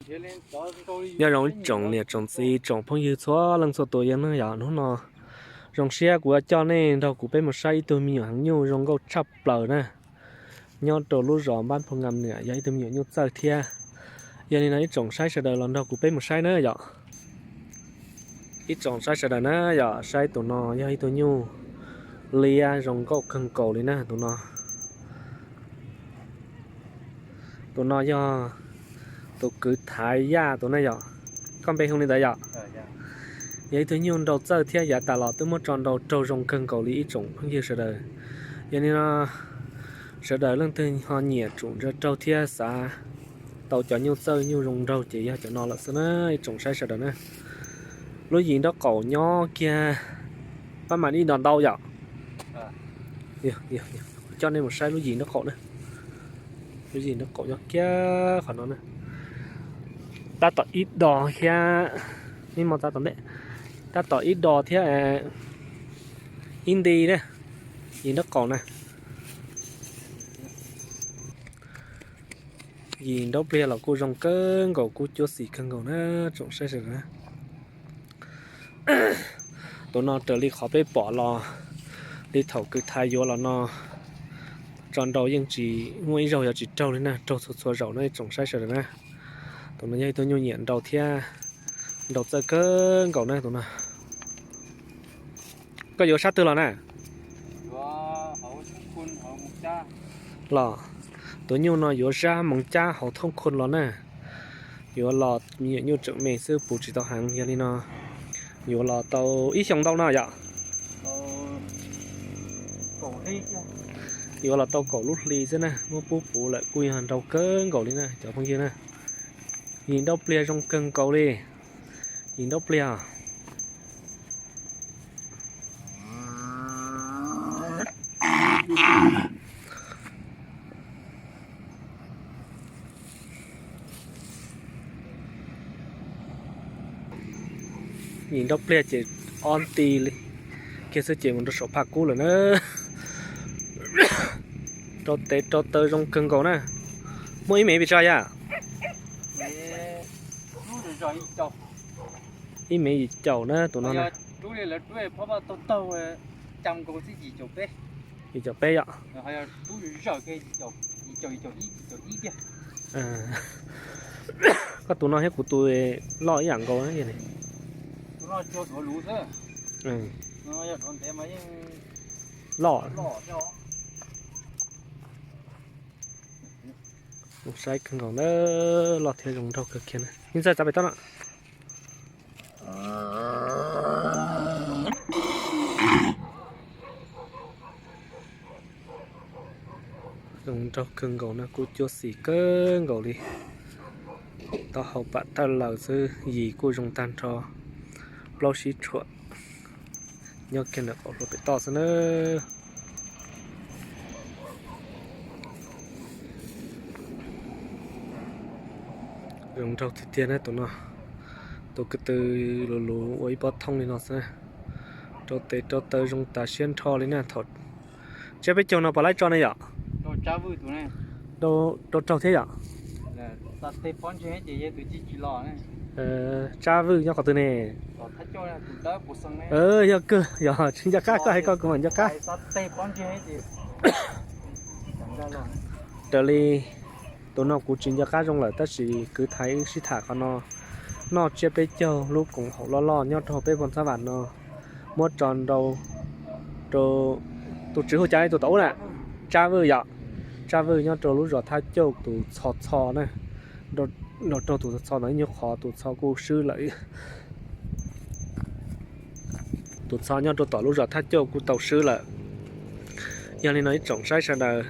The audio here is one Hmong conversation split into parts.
Nyob zoo ib tsoom niam tsoom txiv tsoom phooj ywg txhua leej txhua tus yog na yom, hnub no zoo siab kuv yuav coj nej nrog kuv peb mus saib ib tug me nyuam heev nyuj zoo nkauj tshaj plaws na. Nyob rau lub zos Npab Phu Ngam Niam yog ib tug me nyuam nyuj txawj thiab. Yog li no ib tsoom saib sawv daws los nrog kuv peb mus saib na yom. Ib tsoom saib sawv daws na yom, saib tus no yog ib tug nyuj liab zoo nkauj kawg nkaus li na tus no. Tus no yog tus kwv Thaiv Yaj tus na yom. Koj npe hu li ntawd yom? Yog ib tug nyuj nrau txawj thiab yav tas los twb muab tso nrau raug zoo kawg nkaus li ib tsoom phooj ywg sawv daws. Yog li no sawv daws leej twg ho nyiam tsum ntshaw raug thiab xav tau cov nyuj txawj nyuj zoo nraug ces yog cov no lawm xwb na ib tsoom saib sawv daws na. Lub yim nraub qaum nyob kiag pab mam ib do ntau yom. Coj nej mus saib lub yim nraub qaum na. Lub yim nraub qaum nyob kiag qhov no na. Tab tom ib do thiab, ib mo tab tom ntej, tab tom ib do thiab ib nti na, yim nraub qaum na. Yim nraub pliag los kuj zoo kawg nkaus, kuj cuab xim kawg nkaus na tsoom saib sawv daws na. Tus no raws li qhov peb pom los li thaum kwv Thaiv yuav los no tso nrau yeej tsis muaj ib zaug yuav tsis raug li na, raug txhua txhua zaus na tsoom saib sawv daws na. Tus no yog ib tug nyuj nyiam nrau thiab nrau txawj kawg nkaus na tus no. Koj yuav sab twg los na? Los, tus nyuj no yuav sab Moos Cab hauv Thoob Khun los na. Yuav los me nyuam nyuj tseem me xwb puv tsis tau heev, yog li no yuav los tau ib xyoos ntau no yom. Yuav los tau kaum lub hli xwb na, muab pub puv lawm kuj yog nrau kawg nkaus li na cov phooj ywg na. Yim nraub pliag zoo kawg nkaus li. Yim nraub pliag. Yim nraub pliag ces ob nti li kiag xwb ces mus rau saum Phaj Kub lawm na. Rau tes rau taw zoo kawg nkaus na. Muaj ib mev pes tsawg yam? Ib mev yim caum na tus no na. Yim caum peb yom. Koj tus no thiab kuv tus loj ib yam nkaus. Loj. Saib kawg nkaus na, loj thiab zoo nraug kawg kiag na. Yeej txawj txav pem toj no. Zoo nraug kawg nkaus na, kuj cuab xim kawg nkaus li. Taub hau pam tawj laws xwb, yim kuj zoo tag nrho, plaub sib tshuam. Nyob kiag ntawm qaum hlua pem toj xwb na. Zoo nraug tiag tiag na tus no. Tus ko tw luv luv ua ib pob thooj li no xwb na. Rau tes rau taw zoo tas siab nrho li na. Thaum tsiab peb caug no puas laib tso ne yom? Rau raug thiab yom? Tsab Vwj nyob qhov twg ne? Yog kawg, yog tsis nco qab koj hais koj kuv mam nco qab. Raws li tus no kuv tsis nco qab zoo lawm tab sis kwv Thaiv wb sib tham qhov no, noj tsiab peb caug lub koom haum loj loj nyob rau peb Phoos Xab Vam no, muab tso nrau rau tus tswv hu cas tus tom ub na, Tsab Vwj yom. Tsab Vwj nyob rau lub zos Thab Cauj tus txho txho na, nrau raug tus txho ntawd ib nyuag qhov tus txho kuj swb lawm. Tus txho nyob rau tom lub zos Thab Cauj kuj tau swb lawm. Yog li no ib tsoom saib sawv daws,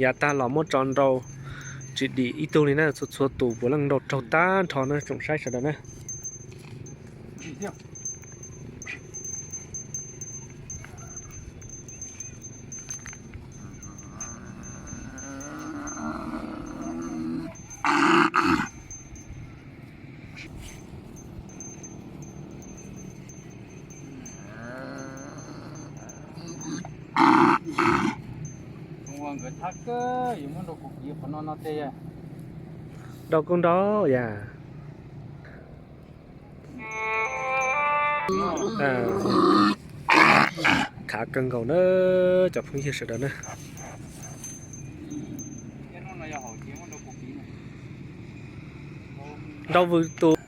yav tag los muab tso nrau tsis dim ib tug li na, txhua txhua tus puav leej nrau raug tag nrho na tsoom saib sawv daws na. Nkawd thab kawg, yuav muab nrau kuv kiv qhov no no tiag. Nrau kuj nrau yam. Khav kawg nkaus na cov phooj ywg sawv daws na. Nrau vwm tus.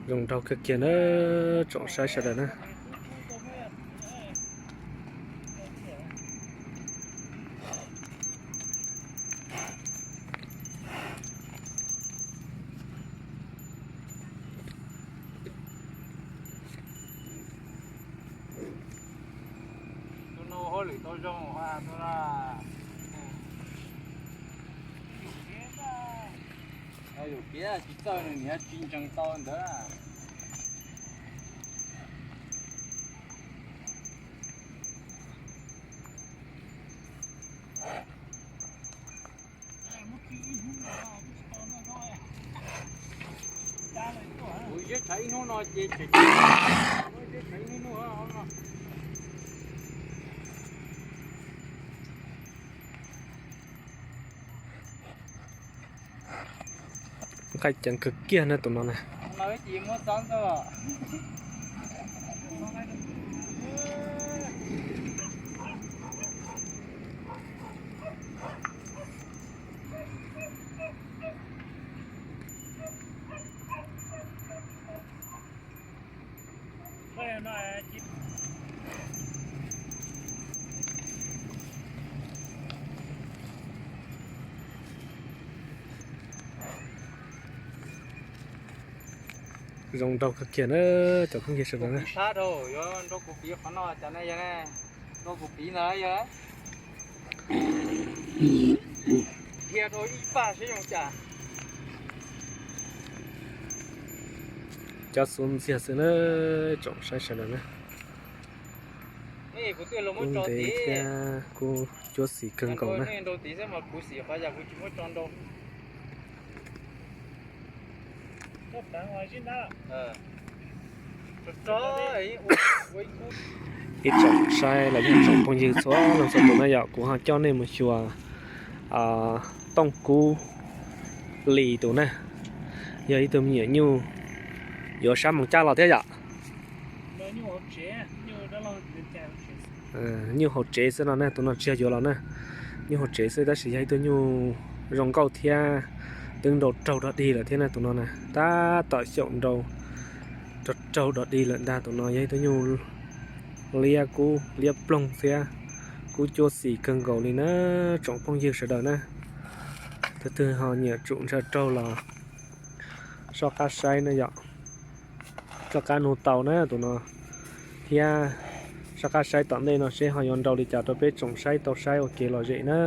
Zoo nraug kawg kiag na, tsoom saib sawv daws na. Tus no hauj lwm tau zoo a, tus no. Yus piav tsis txawj nws niam tsis ntseeg tau ntawd. Kuv ziab tshav ib hnub no ces tseem, kuv ziab tshav ib hnub no. Nqaij ceev kawg kiag na tus no na. Zoo nraug kawg kiag na cov phooj ywg sawv daws na. Sab rau yuav nrau kuv piv qhov no cas ne yog ne, nrau kuv piv ntawd yog. Dhia rau ib paj seb zoo cas. Cov xub ntxiag xwb na, tsoom saib sawv daws na. Kuv ntev thiab kuj cuab xim kawg nkaus na. Ib tsoom saib los yog tsoom phooj ywg txhua leej txhua tus na yom, kuv ho coj nej mus xyuas Tooj Kub Lis tus na, yog ib tug me nyuam nyuj yuav sab Moos Caj los thiab yom. Nyuj hauv tsev xwb no na, tus no tsis yog yuav los na. Nyuj hauv tsev xwb tab sis yog ib tug nyuj zoo nkauj thiab twb nrau raug dog dig lawm thiab na tus no na. Tab tom xyaum nrau raug raug dog dig lawm ntag. Tus no yog ib tug nyuj liab kub liab ploog thiab kub cuab xim kawg nkaus li na tsoom phooj ywg sawv daws na. Tus twg ho nyiam tsum ntshaw raug los soj qab saib na yom. Soj qab nug tau na tus no thiab soj qab saib tom ntej no seb ho yuav nrau li cas rau peb tsoom saib tau saib ua kev lom zem na.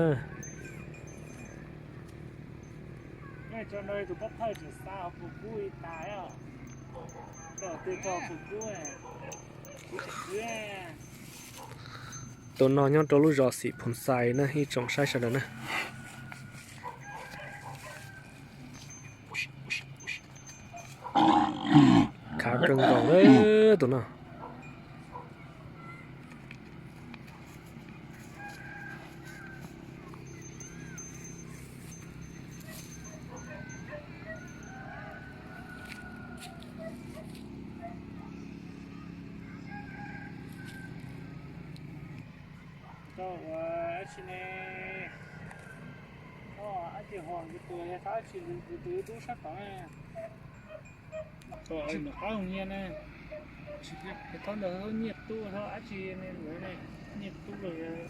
Tus no nyob rau lub zos Xim Phoos Xais na ib tsoom saib sawv daws na. Khav kawg nkaus tus no. Koj ua dab tsi ne? Koj dab tsi hos nkawd tus, yog dab tsi nkawd tus tub sab tod na. Koj nws qab nyiaj na. Tsis, thob ntawd nyiaj tub thob dab tsi ne, nyiaj tub los yog.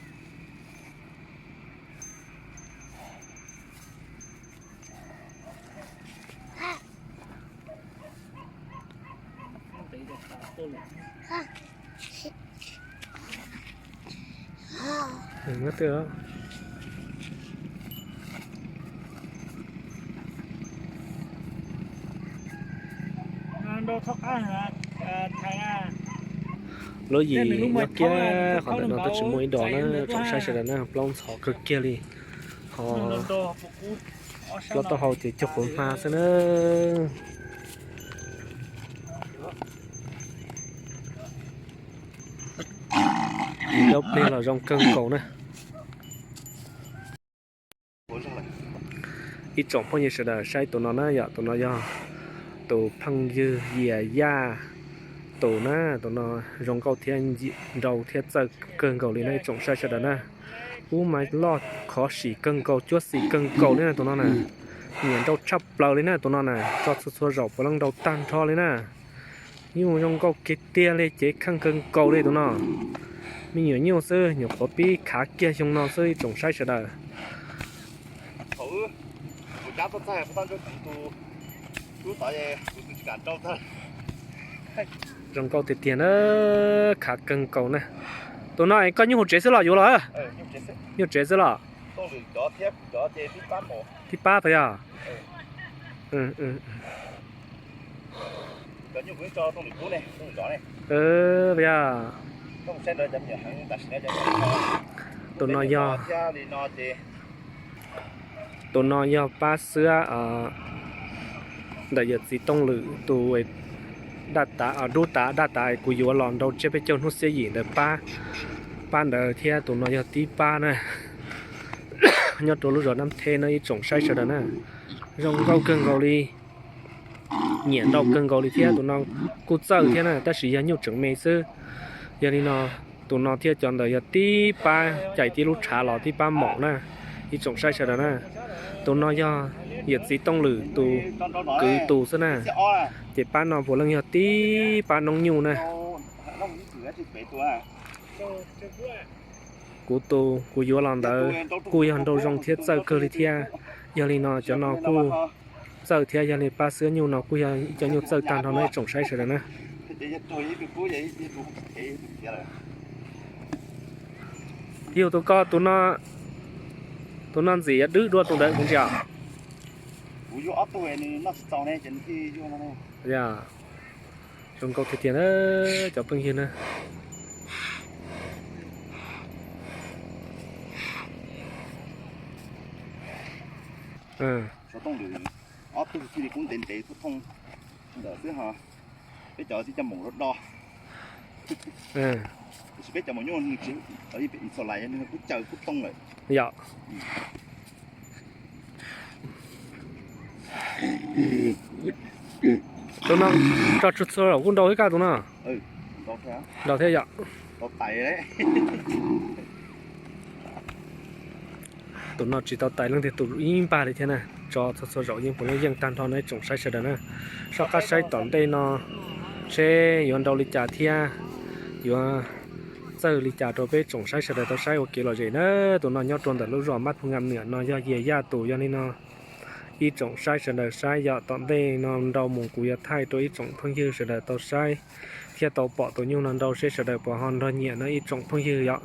Lub yim nyob kiag qhov ntawm no twb tsis muaj ib dos na, tsoom saib sawv daws na, plaub ntxhov kawg kiag li. Ho plaub taub hau ces cuag quav hma xwb na. Yim dau plig los zoo kawg nkaus na. Ib tsoom phooj ywg sawv daws saib tus no na yom, tus no yog tus phooj ywg Yias Yaj tus na, tus no zoo nkauj thiab nrau thiab txawj kawg nkaus li na ib tsoom saib sawv daws na. Ub mas loj khov sim kawg nkaus cuab xim kawg nkaus li na tus no na. Nyiam nrau tshaj plaws li na tus no na, tso txhua txhua zaum puav leej nrau tag nrho li na. Nyuj zoo nkauj kiag tiag li, cev kheej kawg nkaus li tus no. Me nyuam nyuj xwb, nyuam qhuav pib khav kiag xyoo no xwb ib tsoom saib sawv daws. Zoo nkauj tiag tiag na, khav kawg nkaus na. Tus no es koj nyuj hauv tsev xwb los yuav los? Nyuj tsev xwb los? Tib pab tau yog? Yog, tus no yog, tus no yog pab xwab ntawm yawm txiv Tooj Lwm tus daj tav, dub tav daj tav kuv yuav los nrau tsiab peb caug hnub xiab yim ntawd pab, pab ntawd thiab tus no yog tib pab na. Nyob rau lub zos Nab Theb no ib tsoom saib sawv daws na. Zoo nkauj kawg nkaus li, nyiam nrau kawg nkaus li thiab tus no kuj txawj thiab na tab sis yog nyuj tseem me xwb. Yog li no tus no thiab cov ntawd yog tib pab cais tib lub tshav los tib pab maum na ib tsoom saib sawv daws na. Tus no yog yawm txiv Tooj Lwm tus kwv tus xwb na, ces pab no puav leej yog tib pab noob nyuj na. Kuv tus kuv yuav los ntawd kuj yog nrau zoo thiab txawj kawg li thiab. Yog li no cov no kuj txawj thiab, yog li pab xwab nyuj no kuj yog ib co nyuj txawj tag nrho no ib tsoom saib sawv daws na. Yug tus ko, tus no ntxim yuav dwb dua tus ntawd kuv ntsia. Zoo nkauj tiag tiag na cov phooj ywg na. Ob tug thiaj li kub ntev ntev thooj thooj ntawd xwb ho. Peb cov tib co maum do do. Tab sis peb cov maum nyuj nws tsis txaus lais, nws kub caws kub tooj lawm. Yog. Tus no tso txhua txhua zaum kuj nrau thiab kaj tus no. Nrau thiab yom. Tus no tsis tau tais leej twg tus ib npag li thiab na, tso txhua txhua zaum yeej puav leej yeej tag nrho no ib tsoom saib sawv daws na. Soj qab saib tom ntej no seb yuav nrau li cas thiab yuav txawj li cas rau peb tsoom saib sawv daws tau saib ua kev lom zem na. Tus no nyob rau ntawm lub zos Mab Phu Ngam Nwam no yog Yias Yaj tus, yog li no ib tsoom saib sawv daws saib yom, tom ntej no nrau mus kuv yuav thaij rau ib tsoom phooj ywg sawv daws tau saib thiab tau pom tus nyuj no nrau seb sawv daws puas ho nrog nyiam no ib tsoom phooj ywg yom.